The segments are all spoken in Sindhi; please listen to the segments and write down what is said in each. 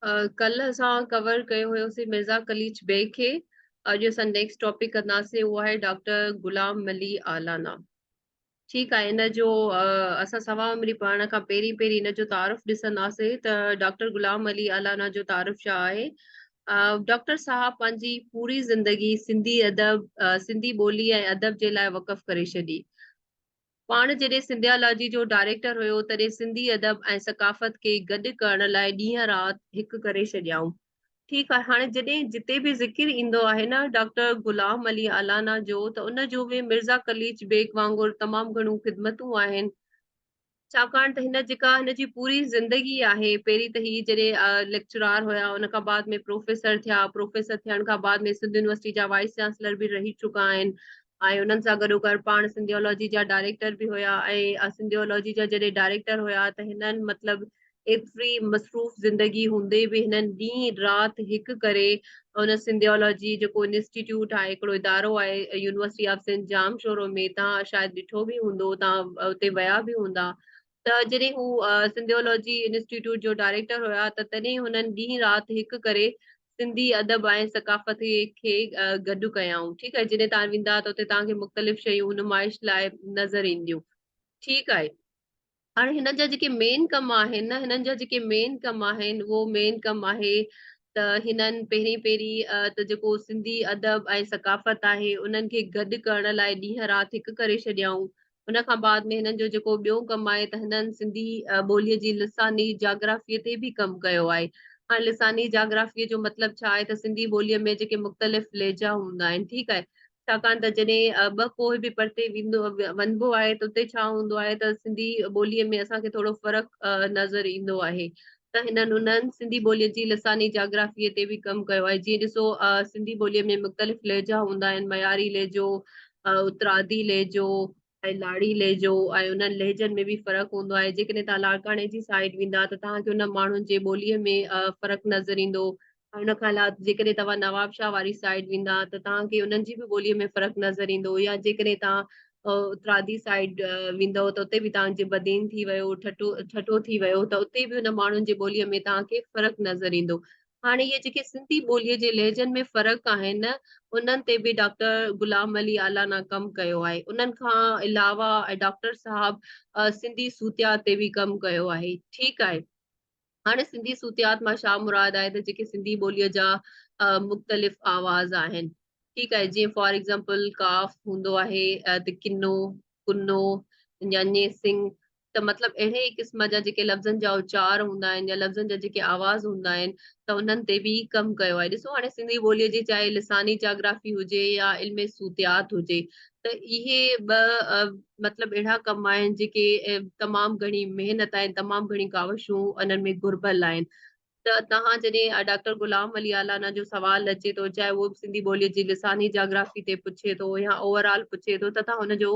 ڪلهه اسان ڪور ڪيو هيوسين مرزا قليچ بيگ کي. اڄ اسان نيڪسٽ ٽاپڪ ڪنداسين، اهو آهي ڊاڪٽر غلام علي آلانا. ٺيڪ آهي، ان جو اسان سوا عمري پڙهڻ کان پهرين پهرين ان جو تعارف ڏسنداسين ته ڊاڪٽر غلام علي آلانا جو تعارف ڇا آهي. ڊاڪٽر صاحب پنهنجي پوري زندگي سنڌي ادب، سنڌي ٻولي ۽ ادب جي لاء وقف ڪري ڇڏي. پاڻ جڏهن سنڌيالاجي جو ڊائريڪٽر هيو، تڏهن سنڌي ادب ۽ ثقافت کي گڏ ڪرڻ لاء ڏينهن رات هڪ ڪري ڇڏيائون. ٺيڪ آهي، هاڻي جڏهن جتي به ذڪر ايندو آهي نه ڊاڪٽر غلام علي الانا جو، ته ان جو به مرزا قليچ بيگ وانگر تمام گهڻيون خدمتون آهن. ڇاڪاڻ ته هن جيڪا هن جي پوري زندگي آهي، پهرين ته هي جڏهن ليڪچرار هيا، ان کان بعد ۾ پروفيسر ٿيا، پروفيسر ٿيڻ کان بعد ۾ سنڌ يونيورسٽي جا وائيس چانسلر به رهي چڪا آهن ۽ انهن سان گڏوگڏ پاڻ سنڌيالاجي جا ڊائريڪٽر به هيا ۽ سنڌيالاجي جا جڏهن ڊائريڪٽر هيا ته هنن مطلب ايتري مصروف زندگي هوندي به هنن ڏينهن رات هڪ ڪري ان سنڌيالاجي جيڪو انسٽيٽيوٽ آهي، هڪڙو ادارو آهي يونيورسٽي آف سنڌ ڄامشورو ۾، توهان شايد ڏٺو به هوندو، توهان اتي ويا به هوندا، ته جڏهن هو سنڌيالاجي انسٽيٽيوٽ جو ڊائريڪٽر هيا ته تڏهن هنن ڏينهن رات هڪ ڪري سنڌي ادب ۽ ثقافت کي گڏ ڪيائون. ٺيڪ آهي، جڏهن توهان ويندا ته اتي توهان کي مختلف شيون نمائش لاء نظر اينديون. ٺيڪ آهي، هاڻي هنن جا جيڪي مين ڪم آهن نه، هنن جا جيڪي مين ڪم آهن، اهو مين ڪم آهي ته هنن پهرين پهرين ته جيڪو سنڌي ادب ۽ ثقافت آهي انهن کي گڏ ڪرڻ لاء ڏينهن رات هڪ ڪري ڇڏيائون. ان کان بعد ۾ هنن جو جيڪو ٻيو ڪم آهي ته هنن سنڌي ٻوليء جي لساني جاگرافيء تي به ڪم ڪيو آهي. هاڻي لساني جاگرافيء جو مطلب ڇا آهي ته سنڌي ٻوليء ۾ جيڪي مختلف لهجا هوندا آهن، ٺيڪ آهي، ڇاڪاڻ ته جڏهن ٻه ڪوهه به پرتي ويندو وڃبو آهي ته اتي ڇا هوندو آهي ته سنڌي ٻوليء ۾ اسان کي ٿورو فرق نظر ايندو آهي، ته هنن انهن سنڌي ٻوليء جي لساني جاگرافيء تي به ڪم ڪيو آهي. جيئن ڏسو، سنڌي ٻوليء ۾ مختلف لهجا هوندا آهن، معياري لهجو، اترادي لهجو ۽ لاڙي لهجو، ۽ انهن لهجن ۾ به فرق هوندو آهي. جيڪڏهن توهان لاڙڪاڻي جي سائيڊ ويندا ته توهان کي انهن ماڻهن جي ٻوليء ۾ فرق نظر ايندو. ان کان علاوه جيڪڏهن توهان نوابشاهه واري سائيڊ ويندا ته توهان کي انهن جي به ٻوليء ۾ فرق نظر ايندو، يا جيڪڏهن توهان اترادي سائيڊ ويندؤ ته اتي به توهان جي بدين ٿي ويو، ٺٽو ٺٽو ٿي ويو، ته اتي به ان ماڻهن جي ٻوليء ۾ توهان کي فرق نظر ايندو. هاڻي اهي جيڪي سنڌي ٻوليء جي لهجن ۾ فرق آهن، انهن تي به ڊاڪٽر غلام علي الانا ڪم ڪيو آهي. انهن کان علاوه ڊاڪٽر صاحب سنڌي صوتيات تي به ڪم ڪيو آهي. ٺيڪ آهي. هاڻي سنڌي صوتيات مان ڇا مراد آهي ته جيڪي سنڌي ٻوليء جا مختلف آواز آهن، ٺيڪ آهي، جيئن فار ايگزامپل ڪاف هوندو آهي ته ڪنو، ڪنو، ڃڃي سنگ، ته مطلب اهڙي ئي قسم جا جيڪي لفظن جا اچار هوندا آهن يا لفظن جا جيڪي آواز هوندا آهن ته انهن تي به ڪم ڪيو آهي. ڏسو، هاڻي سنڌي ٻوليء جي چاهي لساني جاگرافي هجي يا علم صوتيات هجي ته اهي ٻه مطلب اهڙا ڪم آهن جيڪي تمام گهڻي محنت آهن، تمام گهڻي ڪاوشون انهن ۾ گهربل آهن. ته توهان جڏهن ڊاڪٽر غلام علي الانا جو سوال اچي ٿو، چاهي اهو به سنڌي ٻوليء جي لساني جاگرافي تي پڇي ٿو يا اوور آل پڇي ٿو، ته توهان هن جو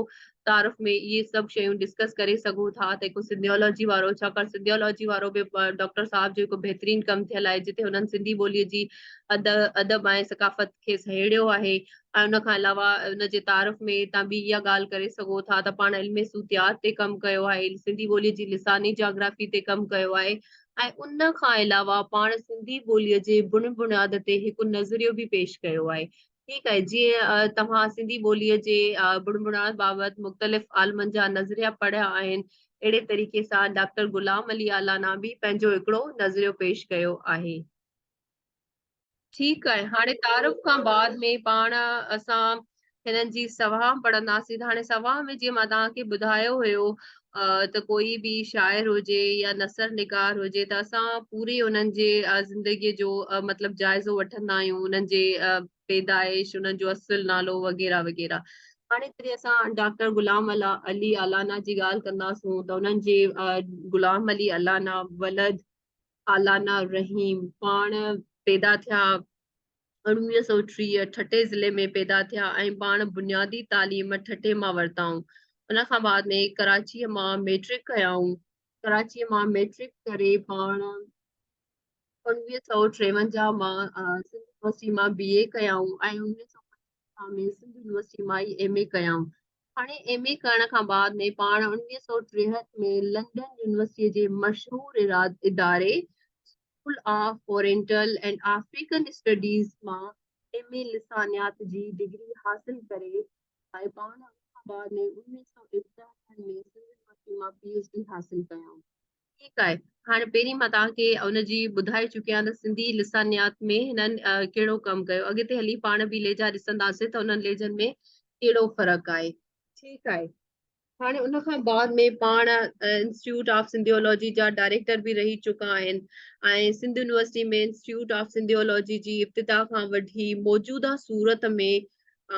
تعارف ۾ اهي سڀ شيون ڊسڪس ڪري سگهو ٿا ته هڪ سنڌيالاجي وارو، ڇاڪاڻ سنڌيالاجي وارو به ڊاڪٽر صاحب جو هڪ بهترين ڪم ٿيل آهي، جتي هنن سنڌي ٻوليء جي ادب ۽ ثقافت کي سهيڙيو آهي. ۽ ان کان علاوه ان جي تعارف ۾ توهان ٻي اها ڳالهه ڪري سگهو ٿا ته پاڻ علم صوتيات تي ڪم ڪيو آهي، سنڌي ٻوليء جي لساني جاگرافي تي ڪم ڪيو آهي ۽ ان کان علاوه پاڻ سنڌي ٻوليء جي بڻ بڻياد تي هڪ نظريو به پيش ڪيو آهي. ٺيڪ آهي، جيئن توهان سنڌي ٻوليء جي بڻ بڻياد بابت مختلف عالمن جا نظريا پڙهيا آهن، اهڙي طريقي سان ڊاڪٽر غلام علي الانا به پنهنجو هڪڙو نظريو پيش ڪيو آهي. ٺيڪ آهي، هاڻي تعارف کان بعد ۾ پاڻ اسان هنن جي سواح پڙهنداسين. ته هاڻي سواح ۾ جيئن مان توهان کي ٻڌايو هيو ته ڪوئي به شاعر هجي يا نثر نگار هجي ته اسان پوري انهن جي زندگيء جو مطلب جائزو وٺندا آهيون، انهن جي پيدائش، انهن جو اصل نالو وغيره وغيره. هاڻي جڏهن اسان ڊاڪٽر غلام علي الانا جي ڳالهه ڪنداسون ته انهن جي غلام علي الانا ولد آلانا رحيم پاڻ پيدا ٿيا 1930 ٺٽي ضلعي ۾ پيدا ٿيا ۽ پاڻ بنيادي تعليم ٺٽي مان ورتائون. ان کان بعد ۾ ڪراچيء مان ميٽرڪ ڪيائون. ڪراچيء مان ميٽرڪ ڪري پاڻ 1953 مان سنڌ يونيورسٽي مان بي اي ڪيائون ۽ 1955 ۾ سنڌ يونيورسٽي مان ئي ايم اي ڪيائون. هاڻي ايم اي ڪرڻ کان بعد ۾ پاڻ 1963 ۾ لنڊن يونيورسٽيء جي مشهور اداري school School of Oriental and African Studies مان ايم اي لسانيات جي ڊگري حاصل ڪري ۽ پاڻ ان کان بعد ۾ 1971 ۾ سنڌ يونيورسٽي مان پي ايڇ ڊي حاصل ڪيائون. ٺيڪ آهي هاڻي پهرين مان توهان کي ان جي ٻڌائي چڪي آهيان ته سنڌي لسانيات ۾ هنن ڪهڙو ڪم ڪيو. اڳتي هلي پاڻ به لهجا ڏسنداسين ته انهن لهجن ۾ ڪهڙو فرق آهي. ٺيڪ آهي هاڻي ان کان بعد ۾ پاڻ انسٽيٽيوٽ آف سنڌيولوجي جا ڊائريڪٽر به رهي چڪا آهن ۽ Sindh university ۾ institute of Sindhology جي ابتدا کان وٺي موجوده صورت ۾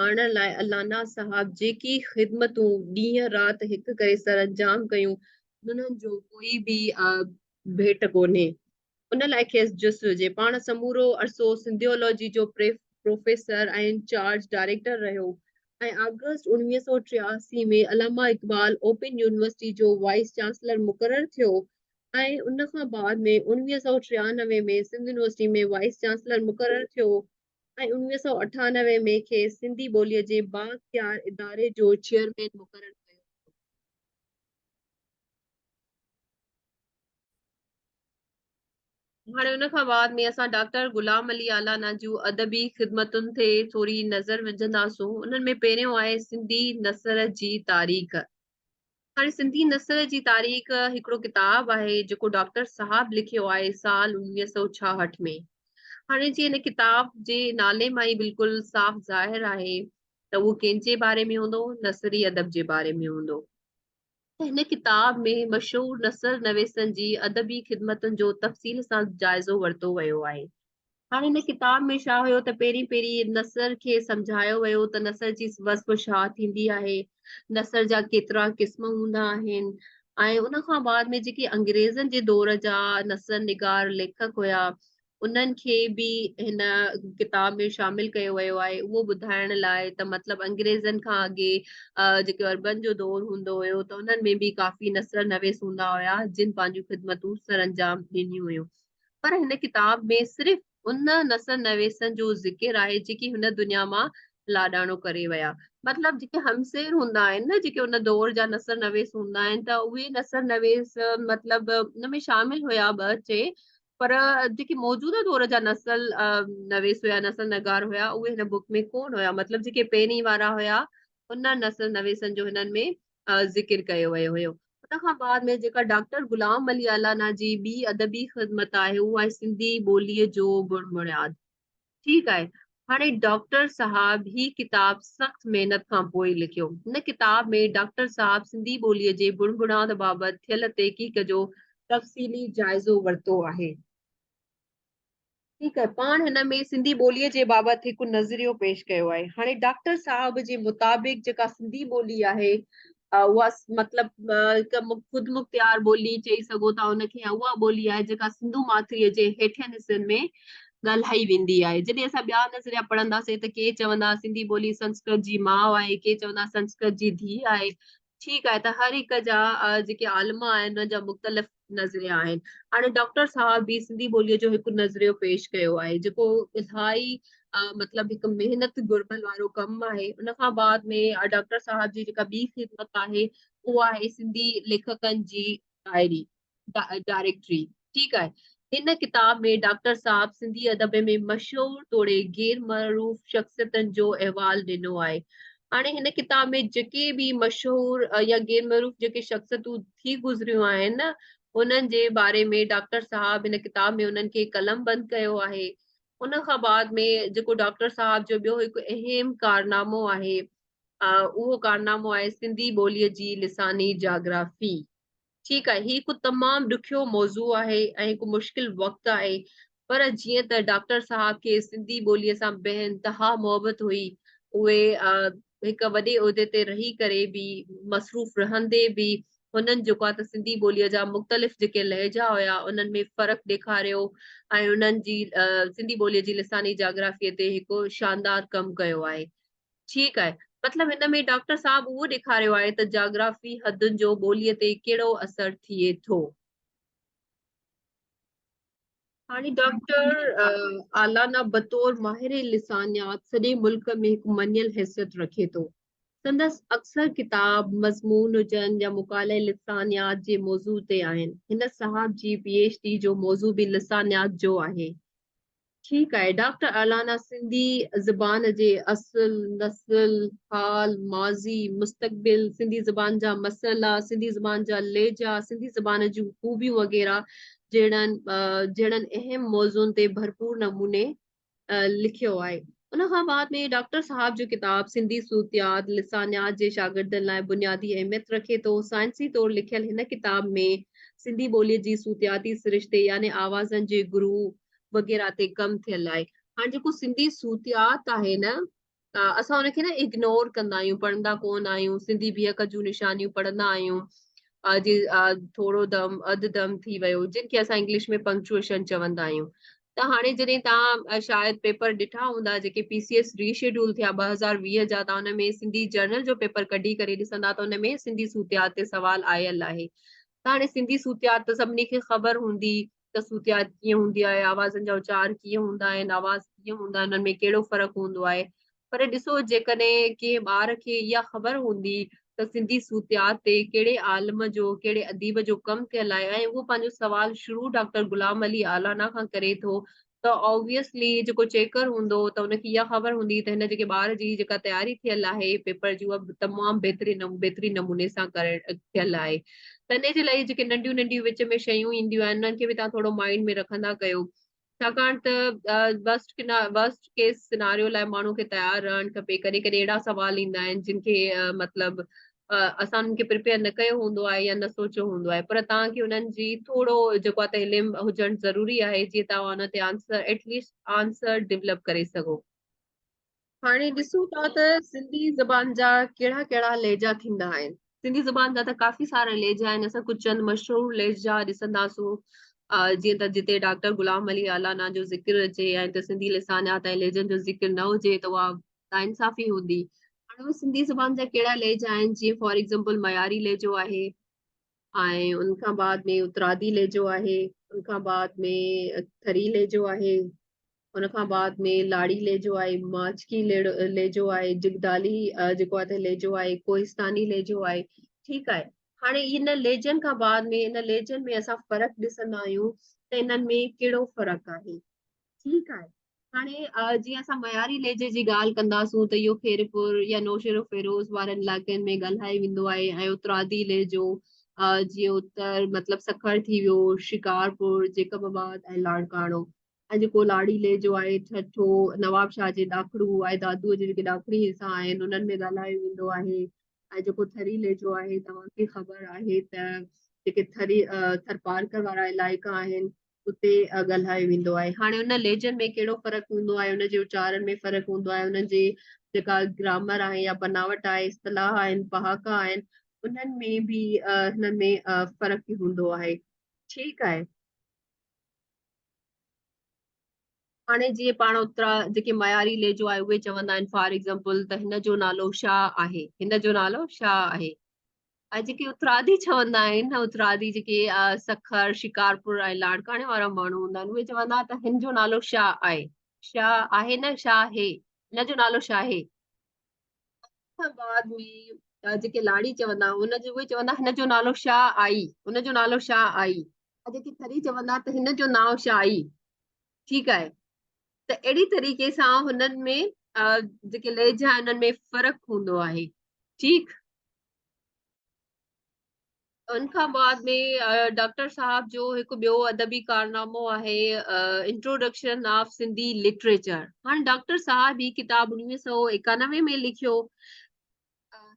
آڻڻ لاء الانا صاحب جيڪي خدمتون ڏينهن رات هڪ ڪري سرانجام ڪيون انهن جو ڪوئي به ڀيٽ ڪونهي. ان لاء کيس جس هجي. پاڻ سمورو عرصو سنڌيولوجي جو پروفيسر ۽ انچارج ڊائريڪٽر رهيو ۽ آگسٽ 1983 ۾ علامه اقبال اوپن يونيورسٽي جو وائيس چانسلر مقرر ٿيو ۽ ان کان بعد ۾ 1993 ۾ سنڌ يونيورسٽي ۾ وائيس چانسلر مقرر ٿيو ۽ 1998 ۾ کيس سنڌي ٻوليء جي بااختيار اداري جو چيئرمين مقرر ڪيو ويو. هاڻي ان کان بعد ۾ اسان ڊاڪٽر غلام علي اعلانا جون ادبي خدمتن تي ٿوري نظر وجهنداسون. انهن ۾ پهريون آهي سنڌي نثر جي تاريخ. هاڻي سنڌي نثر جي تاريخ هڪڙو ڪتاب آهي جيڪو ڊاڪٽر صاحب لکيو آهي سال 1966 ۾. هاڻي جي هن ڪتاب جي نالي مان ئي بلڪل صاف ظاهر آهي ته اهو ڪنهن جي باري ۾ هوندو؟ نثري ادب جي باري ۾ هوندو. هن ڪتاب ۾ مشهور نثر نويسن جي ادبي خدمتن جو تفصيل سان جائزو ورتو ويو آهي. هاڻي هن ڪتاب ۾ ڇا هيو ته پهرين پهرين نثر کي سمجهايو ويو ته نثر جي وصف ڇا ٿيندي آهي، نثر جا ڪيترا قسم هوندا آهن ۽ ان کان بعد ۾ جيڪي انگريزن جي دور جا نثر نگار ليکڪ هيا انهن کي به هن ڪتاب ۾ شامل ڪيو ويو آهي اهو ٻڌائڻ لاء ته مطلب انگريزن کان اڳي جيڪو عربن جو دور هوندو هيو ته انهن ۾ به ڪافي نثر نويس هوندا هيا جن پنهنجون خدمتون سرانجام ڏنيون هيون پر هن ڪتاب ۾ صرف ان نثر نويسن جو ذڪر آهي جيڪي هن دنيا مان لاڏاڻو ڪري ويا. مطلب جيڪي همسير هوندا آهن نه جيڪي ان دور جا نثر نويس هوندا آهن ته اهي نثر نويس مطلب ان ۾ شامل هيا ٻه ٽي پر جيڪي موجوده دور جا نسل نويس هيا نسل نگار هيا اهي هن بڪ ۾ ڪون هيا مطلب جيڪي پهرين وارا هيا ان نسل نويسن جو هنن ۾ ذڪر ڪيو ويو هيو. ان کان بعد ۾ جيڪا ڊاڪٽر غلام علي الانا جي ٻي ادبي خدمت آهي اهو آهي سنڌي ٻوليء جو بڻ بڻياد. ٺيڪ آهي هاڻي ڊاڪٽر صاحب هي ڪتاب سخت محنت کان پوء لکيو. هن ڪتاب ۾ ڊاڪٽر صاحب سنڌي ٻوليء جي بڻ بڻياد بابت ٿيل تحقيق جو تفصيلي جائزو ورتو آهي. ٺيڪ آهي پاڻ هن ۾ سنڌي ٻوليء جي بابت هڪ نظريو پيش ڪيو آهي. هاڻي ڊاڪٽر صاحب جي مطابق جيڪا سنڌي ٻولي آهي اها مطلب هڪ خودمختيار ٻولي چئي سگهو ٿا ان کي يا اها ٻولي آهي جيڪا سنڌو ماٿريء جي هيٺين حصن ۾ ڳالهائي ويندي آهي. جڏهن اسان ٻيا نظريا پڙهنداسين ته ڪي چوندا سنڌي ٻولي سنسڪرت جي ماء آهي، ڪي چوندا سنسڪرت جي ڌيء آهي. ٺيڪ آهي ته هر هڪ جا جيڪي عالم آهن انهن جا مختلف نظريا آهن. هاڻي ڊاڪٽر صاحب به سنڌي ٻوليء جو هڪ نظريو پيش ڪيو آهي جيڪو الاهي مطلب هڪ محنت گهربل وارو ڪم آهي. ان کان بعد ۾ ڊاڪٽر صاحب جي جيڪا ٻي خدمت آهي اها آهي سنڌي ليکڪن جي ڊائري، ڊائريڪٽري، ٺيڪ آهي. هن ڪتاب ۾ ڊاڪٽر صاحب سنڌي ادب ۾ مشهور توڙي غير معروف شخصيتن جو احوال ڏنو آهي. هاڻي هن ڪتاب ۾ جيڪي به مشهور يا غير معروف جيڪي شخصيتون ٿي گذريون آهن، انهن جي باري ۾ ڊاڪٽر صاحب هن ڪتاب ۾ انهن کي قلمبند ڪيو آهي. ان کان بعد ۾ جيڪو ڊاڪٽر صاحب جو ٻيو هڪ اهم ڪارنامو آهي، اهو ڪارنامو آهي سنڌي ٻوليء جي لساني جاگرافي. ٺيڪ آهي، هي هڪ تمام ڏکيو موضوع آهي ۽ هڪ مشڪل وقت آهي، پر جيئن ته ڊاڪٽر صاحب کي سنڌي ٻوليء سان بي انتها محبت هئي، اهي هڪ وڏي عهدي تي رهي ڪري به، مصروف رهندي به هنن جيڪو آهي ته سنڌي ٻوليء جا مختلف جيڪي لهجا هيا، انهن ۾ فرق ڏيکاريو ۽ انهن جي سنڌي ٻوليء جي لساني جاگرافيء تي هڪ شاندار ڪم ڪيو آهي. ٺيڪ آهي. مطلب هن ۾ ڊاڪٽر صاحب اهو ڏيکاريو آهي ته جاگرافي حدن جو ٻوليء تي ڪهڙو اثر ٿئي ٿو. هاڻي ڊاڪٽر اعلانا بطور ماهر لسانيات سڄي ملڪ ۾ هڪ مڃيل حيثيت رکي ٿو. سندس اڪثر ڪتاب مضمون هجن يا مقالي لسانيات جي موضوع تي آهن. هن صاحب جي پي ايڇ ڊي جو موضوع به لسانيات جو آهي. ٺيڪ آهي ڊاڪٽر الانا سنڌي زبان جي اصل، نسل، حال، ماضي، مستقبل، سنڌي زبان جا مسئلا، سنڌي زبان جا لهجا، سنڌي زبان جون خوبيون وغيره جهڙن جهڙن اهم موضوعن تي ڀرپور نموني لکيو آهي. ان کان بعد ۾ ڊاڪٽر صاحب جو ڪتاب سنڌي صوتيات، لسانيات جي شاگردن لاء بنيادي اهميت رکي ٿو. سائنسي طور لکيل هن ڪتاب ۾ سنڌي ٻوليء جي صوتياتي سرشتي يعني آوازن جي گروهه وغيره تي ڪم ٿيل آهي. هاڻ جيڪو سنڌي صوتيات آهي نه اسان ان کي نه اگنور ڪندا آهيون، پڙهندا ڪونه آهيون، سنڌي بيهڪ جون نشانيون پڙهندا آهيون، جي ٿورو دم اڌ دم ٿي ويو جن کي اسان انگلش ۾ پنڪچوئيشن چوندا آهيون ته هاڻي جڏهن توهان شايد پيپر ڏٺا هوندا جيڪي پي سي ايس ري شيڊول ٿيا 2020 جا ته ان ۾ سنڌي جرنل جو پيپر ڪڍي ڪري ڏسندا ته ان ۾ سنڌي صوتيات تي سوال آيل آهي ته هاڻي سنڌي صوتيات ته سڀني کي خبر هوندي ته صوتيات ڪيئن هوندي آهي آوازن جا اچار ڪيئن هوندا آهن آواز ڪيئن هوندا آهن انهن ۾ ڪهڙو فرق هوندو آهي پر ڏسو جيڪڏهن ڪنهن ٻار کي اها خبر هوندي ته سنڌي صوتيات تي ڪهڙي عالم جو ڪهڙي اديب جو ڪم ٿيل آهي ۽ اهو پنهنجو سوال شروع ڊاڪٽر غلام علي اعلانا کان ڪري ٿو ته آبويسلي جيڪو چيڪر هوندو ته ان کي اها خبر هوندي ته هن جيڪي ٻار جي جيڪا تياري ٿيل آهي پيپر جي اها تمام بهترين بهترين نموني سان ٿيل آهي ته ان جي لاء جيڪي ننڍيون ننڍيون وچ ۾ شيون اينديون آهن انهن کي به توهان ٿورو مائنڊ ۾ رکندا ڪيو ڇاڪاڻ ته ورسٽ ورسٽ ڪيس سيناريو لاء ماڻهو کي تيار رهڻ کپي. ڪڏهن ڪڏهن اهڙا سوال ايندا آهن جن کي مطلب اسان انهن کي پريپيئر نه ڪيو هوندو آهي يا نه سوچيو هوندو آهي پر توهان کي انهن جي ٿورو جيڪو آهي ته علم هجڻ ضروري آهي جيئن توهان ان تي answer at least answer develop ڪري سگهو. هاڻي ڏسون ٿا ته سنڌي زبان جا ڪهڙا ڪهڙا لهجا ٿيندا آهن. سنڌي زبان جا ته ڪافي سارا لهجا آهن، اسان ڪجهه چند مشهور لهجا ڏسنداسون، جيئن ته جتي ڊاڪٽر غلام علي الانا جو ذڪر اچي ۽ ته سنڌي لسانيات ۽ لهجن جو ذڪر نه هجي ته اها ناانصافي هوندي. هاڻي اهي سنڌي زبان جا ڪهڙا لهجا آهن، جيئن فار ايگزامپل معياري لهجو آهي ۽ ان کان بعد ۾ اترادي لهجو آهي، ان کان بعد ۾ ٿري لهجو آهي، ان کان بعد ۾ لاڙي لهجو آهي، ماڇڪي لهجو آهي، جگدالي جيڪو آهي ته لهجو آهي، ڪوهستاني لهجو آهي، ٺيڪ آهي. هاڻي ان لهجن کان بعد ۾ ان لهجن ۾ اسان فرق ڏسندا آهيون ته انهن ۾ ڪهڙو فرق آهي، ٺيڪ آهي. هاڻي جيئن اسان معياري لهجي جي ڳالهه ڪنداسون ته اهو خيرپور يا نوشهروفيروز وارن علائقن ۾ ڳالهايو ويندو آهي ۽ اترادي لهجو جيئن اتر مطلب سکر ٿي ويو، شڪارپور، جيڪب آباد ۽ لاڙڪاڻو. ۽ جيڪو لاڙي لهجو آهي، ٺٽو، نوابشاهه جي ڏاکڙو ۽ دادوء جي جيڪي ڏاکڻي حصا آهن، انهن ۾ ڳالهايو ويندو آهي ۽ جيڪو ٿري لهجو آهي، توهان کي خبر آهي ته جيڪي ٿري ٿرپارڪر وارا علائقا آهن، اتي ڳالهايو ويندو آهي. هاڻي ان لهجن ۾ ڪهڙو فرق هوندو آهي، ان جي اچارن ۾ فرق هوندو آهي، انهن جي جيڪا گرامر آهي يا بناوٽ آهي، اصطلاح آهن، پهاڪا آهن، انهن ۾ به هنن ۾ فرق هوندو آهي. ٺيڪ آهي. هاڻي جيئن پاڻ اترا جيڪي معياري لهجو آهي اهي چوندا آهن فار ايگزامپل ته هن جو نالو شاهه آهي هن جو نالو شاهه آهي ۽ جيڪي اترادي چوندا آهن اترادي جيڪي سکر شڪارپور ۽ لاڙڪاڻي وارا ماڻهو هوندا آهن اهي چوندا ته هن جو نالو شاهه آهي شاهه آهي نه شاهه هن جو نالو شاهي کان بعد ۾ جيڪي لاڙي چوندا ان جو اهي چوندا هن جو نالو شاهه آئي ان جو نالو شاهه آئي جيڪي ٿري چوندا ته هن جو ناء شاهه آئي ٺيڪ آهي ته اهڙي طريقي سان هنن ۾ جيڪي لهجا آهن انهن ۾ فرق هوندو آهي ٺيڪ ان کان بعد ۾ ڊاڪٽر صاحب جو هڪ ٻيو ادبي ڪارنامو آهي انٽروڊڪشن آف سنڌي لٽريچر. هاڻي ڊاڪٽر صاحب هي ڪتاب 1991 ۾ لکيو.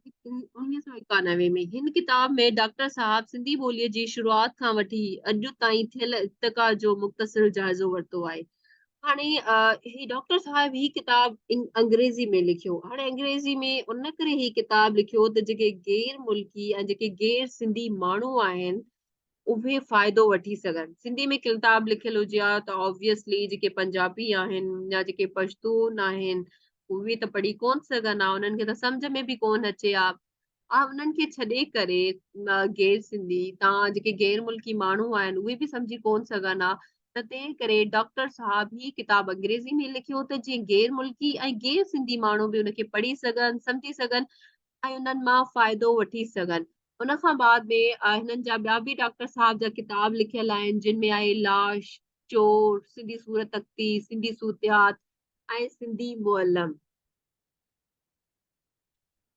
1991 ۾ هن ڪتاب ۾ ڊاڪٽر صاحب سنڌي ٻوليء جي شروعات کان وٺي اڄ تائين ٿيل ارتقا جو مختصر جائزو ورتو آهي. هاڻي هي ڊاڪٽر صاحب هي ڪتاب انگريزي ۾ لکيو. هاڻي انگريزي ۾ ان ڪري هي ڪتاب لکيو ته جيڪي غير ملڪي ۽ جيڪي غير سنڌي ماڻهو آهن اهي فائدو وٺي سگهن. سنڌي ۾ ڪتاب لکيل هجي ها ته آبويسلي جيڪي پنجابي آهن يا جيڪي پشتون آهن اهي ته پڙهي ڪونه سگهن ها، انهن کي ته سمجهه ۾ به ڪونه اچي ها. انهن کي ڇڏي ڪري غير سنڌي تان جيڪي غير ملڪي ماڻهو آهن اهي به سمجهي ڪونه سگهن ها ته تنهن ڪري ڊاڪٽر صاحب هي ڪتاب انگريزي ۾ لکيو ته جيئن غير ملڪي ۽ غير سنڌي ماڻهو به ان کي پڙهي سگهن سمجهي سگهن ۽ انهن مان فائدو وٺي سگهن. ان کان بعد ۾ هنن جا ٻيا به ڊاڪٽر صاحب جا ڪتاب لکيل آهن، جن ۾ آهي لاش، چور، سنڌي صورت تختي، سنڌي صوتيات ۽ سنڌي معلم.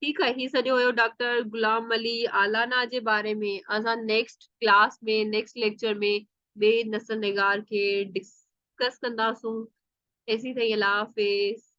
ٺيڪ آهي، هي سڄو هيو ڊاڪٽر غلام علي آلانا جي باري ۾. اسان نيڪسٽ ڪلاس ۾ نيڪسٽ ليڪچر ۾ ٻئي نثر نگار کي ڊسڪس ڪنداسون. ايسي تائين الله حافظ.